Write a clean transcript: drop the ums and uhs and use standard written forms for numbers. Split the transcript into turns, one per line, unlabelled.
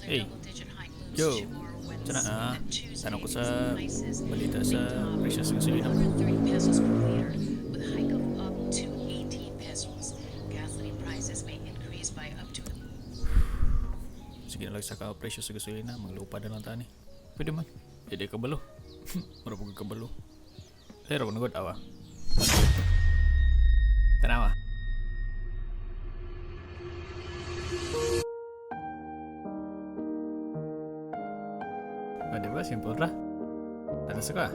Hey, yo, sana tanong ko sa balita sa presyo sa gasolina. Sige na lang sa ka presyo sa gasolina, maglupa na lang tani. Pwede man. Pwede ka balo. Mura pag kabalo. Pero kung nagod awa. Tanawa. Ah, di ba? Simple ra. Tara sa ka.